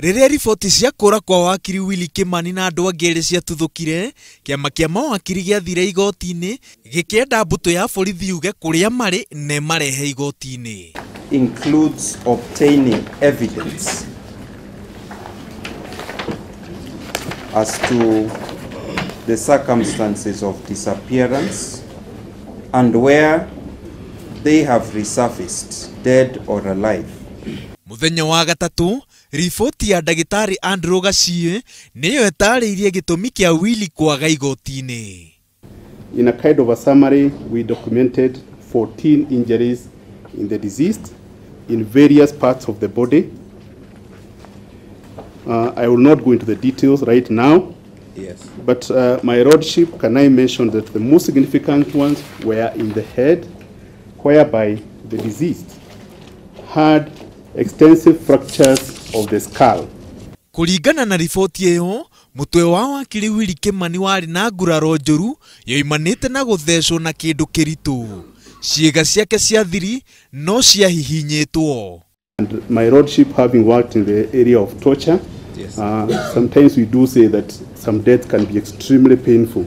Rĩrĩa riboti cia kũra kwa wakiri Willy Kimani na andũ angĩ erĩ ciatuthũkire, kĩama kĩa mawakiri gĩathire igoti-inĩ gĩkĩenda mbũtũ ya borithi yuge kũrĩa marĩ na ĩmarehe igoti-inĩ. Includes obtaining evidence as to the circumstances of disappearance and where they have resurfaced, dead or alive. Mũthenya wa gatatũ, riboti ya ndagĩtarĩ Andrew Gachie nĩyo ĩtarĩirie gĩtũmi kĩa Willy kwaga igoti-inĩ. In a kind of a summary, we documented 14 injuries in the deceased in various parts of the body. I will not go into the details right now. Yes. But my lordship, can I mention that the most significant ones were in the head, whereby the deceased had extensive fractures of the skull. Kũringana na riboti ĩyo, mũtwe wa wakiri Willy Kimani warĩ na nguraro njũru yoimanĩte na gũthecwo na kĩndũ kĩritũ. Ciĩga ciake cia thiri no ciahihinyĩtwo. And my lordship, having worked in the area of torture, yes. Sometimes we do say that some deaths can be extremely painful,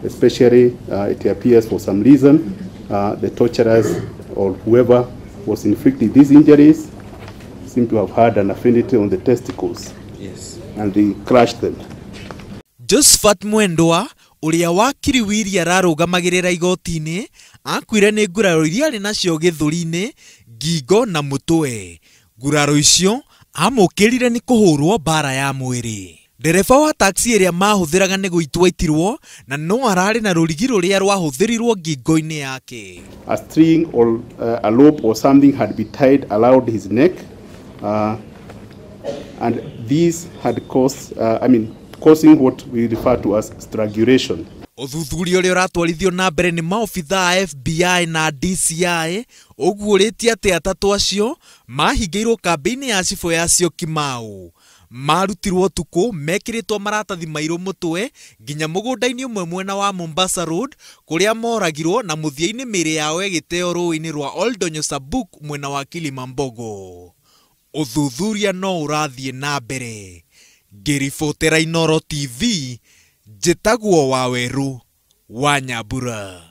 especially it appears for some reason the torturers or whoever was inflicting these injuries seem to have had an affinity on the testicles. Yes. And they crushed them. Josephat Mwendwa ũrĩa wakiri Willy ararũgamagĩrĩra igoti-inĩ akuire nĩ nguraro iria arĩ nacio gĩthũri-inĩ, ngingo na mũtwe. Nguraro icio amũkĩrire nĩ kũhũrwo mbara ya mwĩrĩ. Ndereba wa taxi ĩrĩa mahũthĩraga nĩ gũitwo aitirwo na no ararĩ na rũrigi rũrĩa rwahũthĩrirwo ngingo-inĩ yake. A string or a rope or something had been tied around his neck, and this had caused, causing what we refer to as strangulation. Ũthuthuria ũrĩa ũratwarithio na mbere nĩ maobithaa a FBI na DCI ũguũrĩtie atĩ atatũ acio mahingĩirwo kambĩ-inĩ ya cibũ ya Syokimau. Marutirwo ũtukũ mekĩrĩtwo maratathi mairũ mũtwe nginya mũgũnda-inĩ ũmwe mwena wa Mombasa Road kũrĩa moragirwo na mũthia-inĩ mĩĩrĩ yao ĩgĩteo rũĩ-inĩ rwa Oldonyo Sabuk mwena wa Kilimambogo. Ũthuthuria no ũrathiĩ na mbere. Ngĩribotera Inooro TV, njĩtagwo Waweru wa Nyambura.